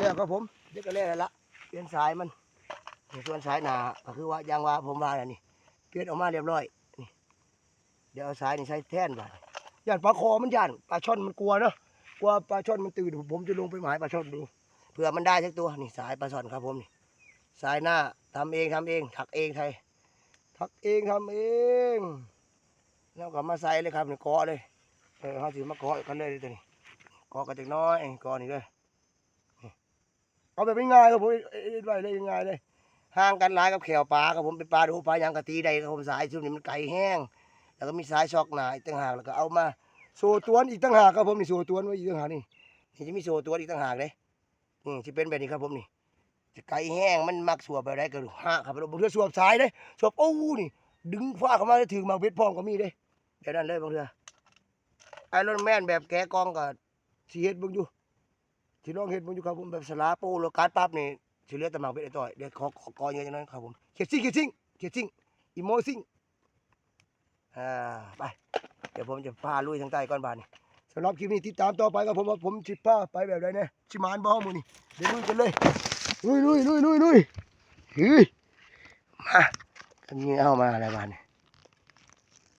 ແລ້ວຄັບຜົມ ເດັກກໍແລ້ວລະ ປ່ຽນສາຍມັນ ສ່ວນສາຍໜ້າກໍຄືວ່າຢ່າງວ່າຜົມວ່າແຫຼະນີ້ ປ່ຽນອອກມາລຽບຮ້ອຍນີ້ ດຽວເອົາສາຍນີ້ໃສ່ແທນບາດນີ້ ຢ້ານປາຄໍມັນ ຢ້ານປາຊ່ອນມັນກົວເນາະ ກົວປາຊ່ອນມັນຕື່ນ ຜົມຈະລົງໄປໝາຍປາຊ່ອນດູ ເພື່ອມັນໄດ້ຈັກຕົວ ນີ້ສາຍປາຊ່ອນຄັບຜົມນີ້ ສາຍໜ້າ ທຳເອງ ທຳເອງ ຖັກເອງ ໄຖ ຖັກເອງ ທຳເອງ ແລ້ວກໍມາໃສ່ເລີຍຄັບນີ້ ເກາະເລີຍ ເອີ ເຮົາຊິມາເກາະກັນເລີຍຕົວນີ້ ເກາະກັນຈັກໜ້ອຍ ເກາະນີ້ເດີ ເອົາແບບງ່າຍໆຄັບຜົມ ເຮັດໄວ້ເລີຍ ງ່າຍໆເລີຍ ຫ່າງກັນຫຼາຍກັບແຂ້ວປາຄັບຜົມ ເປັນປາດຸປາຫຍັງກໍຕີໄດ້ຄັບຜົມ ສາຍຊຸມນີ້ມັນໄກແຮງ ແລ້ວກໍມີສາຍຊອກໜ້າອີກຕ່າງຫາກ ແລ້ວກໍເອົາມາໂສ້ຕວນອີກຕ່າງຫາກຄັບຜົມ ນີ້ໂສ້ຕວນໄວ້ອີກຕ່າງຫາກນີ້ ນີ້ຈະມີໂສ້ຕວນອີກຕ່າງຫາກເດ້ ນີ້ຊິເປັນແບບນີ້ຄັບຜົມນີ້ ຈະໄກແຮງ ມັນມັກສວບແບບໃດກໍຫາກຄັບ ບາງເທື່ອສວບສາຍເດ້ ສວບ ໂອ້ ນີ້ດຶງຟ້າເຂົ້າມາ ຖືກໝາກເບັດພ້ອມກໍມີເດ້ ແບບນັ້ນເລີຍ ບາງເທື່ອ Iron Man ແບບແກະກ່ອງກໍຊິເຮັດເບິ່ງຢູ່ ຊິລອງເຮັດເບິ່ງຢູ່ຄັບຜົມ ແບບສະຫຼາໂປ້ ແລ້ວກາດປັບນີ້ ຊິເຫຼືອແຕ່ໝາກເບັດໄອ້ຕ້ອຍ ດຽວຂໍ ຂໍ ຂໍເຫຍື່ອຈັກໜ້ອຍຄັບຜົມ ຂຽດຊິງ ຂຽດຊິງ ຂຽດຊິງ ອີໂມຊິງ ອ່າ ໄປ ດຽວຜົມຈະພາລຸຍທາງໃຕ້ກ່ອນບາດນີ້ ສຳລັບຄລິບນີ້ຕິດຕາມຕໍ່ໄປຄັບຜົມ ວ່າຜົມຊິພາໄປແບບໃດແດ່ ຊິໝານບໍ່ເຮົາມື້ນີ້ ດຽວລຸຍກັນເລີຍ ລຸຍໆໆໆໆ ເຮີ້ຍ ມາ ເຫຍື່ອເຮົາມາແລ້ວບາດນີ້